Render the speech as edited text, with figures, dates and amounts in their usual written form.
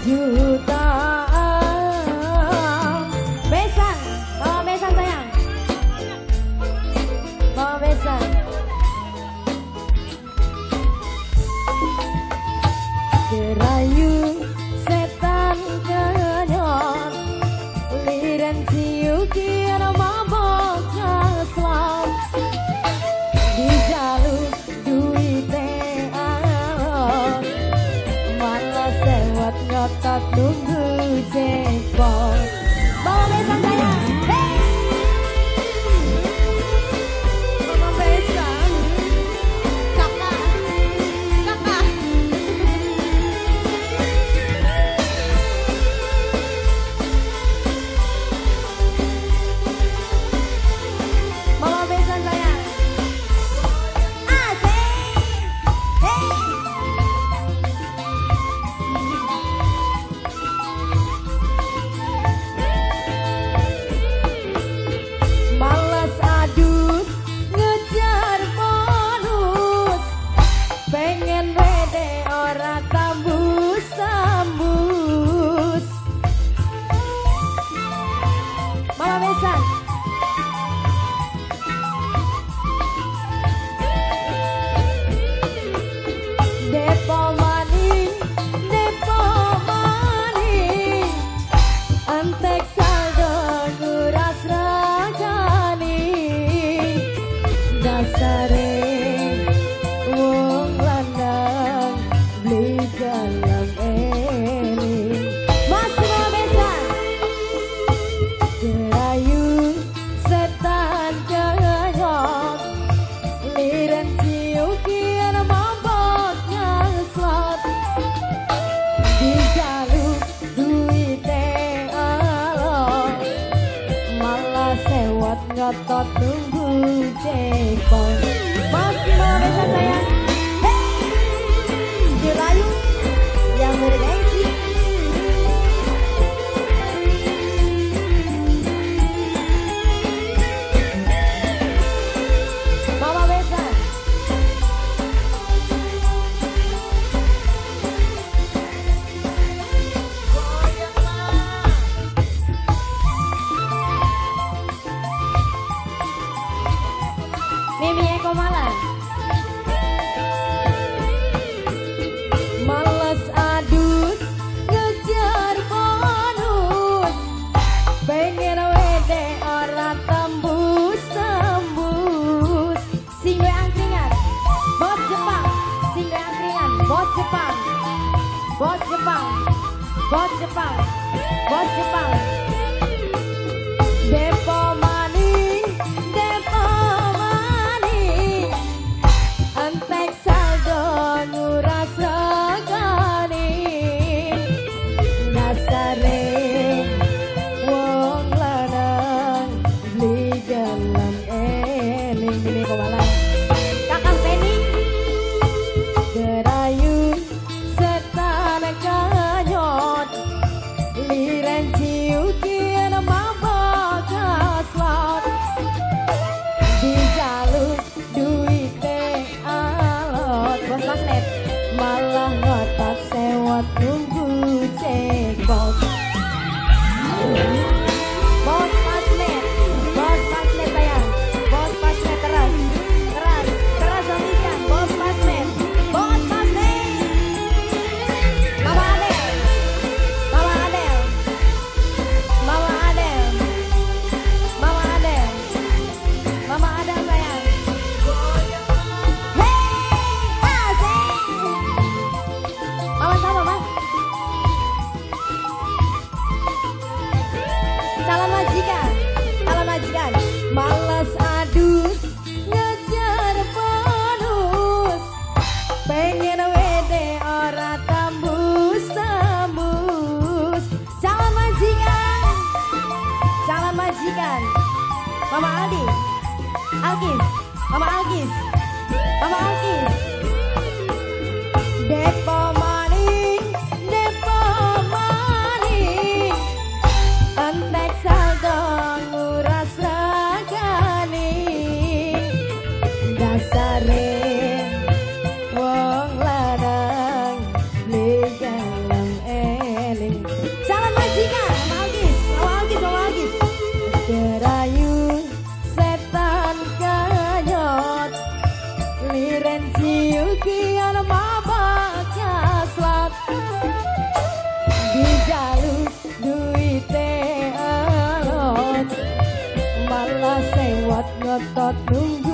jutaan. Besan, bawa besan sayang, bawa besan. Kerayu setan kenyor, liran ciukir mabok kaslam. Dijaluk duite alon, malah sewot ngotot nunggu jempol. Bawa besan sayang, hey! Bawa besan. Kakak, kakak. Mama besan sayang. Asik. Hey. Males adus ngejar bonus, pengen wede ora tambus tambus. Mama besan. Depo maning, depo maning, antek saldo nguras ragani. Dasare wong lanang beli dalam eling. Masih Mama besan. Kerayu setan kenyot, liran ciukir mabok ngeslot. Dijaluk duite alon, malah sewot ngotot nunggu jempol. Masih Mama besan sayang. Hey! Dirayu yang bergengsi. Mama besan. Mimi Eko Malang. Males adus ngejar bonus, pengen wede ora tembus tembus. Singwe angkringan, bos Jepang. Singwe angkringan, bos Jepang, bos Jepang, bos Jepang, bos Jepang. Depo maning, depo maning, entek saldo nguras regani. Dasare wong lanang beli gelem eling. Mimi Komalang. Kakang Penny. Kerayu setan kanyot, liran ciukir mabok kaslot. Dijaluk duite alot, bos Masnet, malah ngotot sewot nunggu cekpot. Bos Masnet, bos Masnet sayang, bos Masnet keras, keras, keras habiskan, bos Masnet, bos Masnet. Mama Adel, Mama Adel, Mama Adel, Mama Adel, Mama Adel sayang. Hey, asik. Mama sama, Mas. Calon majikan, calon majikan. Males adus ngejar bonus, pengen wede ora tembus tembus. Calon majikan, calon majikan. Mama Aldi, Alkis, Mama Alkis, Mama Alkis. Depo maning, depo maning, entek saldo nguras regani. Dasare wong lanang beli gelem eling. Kuat ngotot nunggu.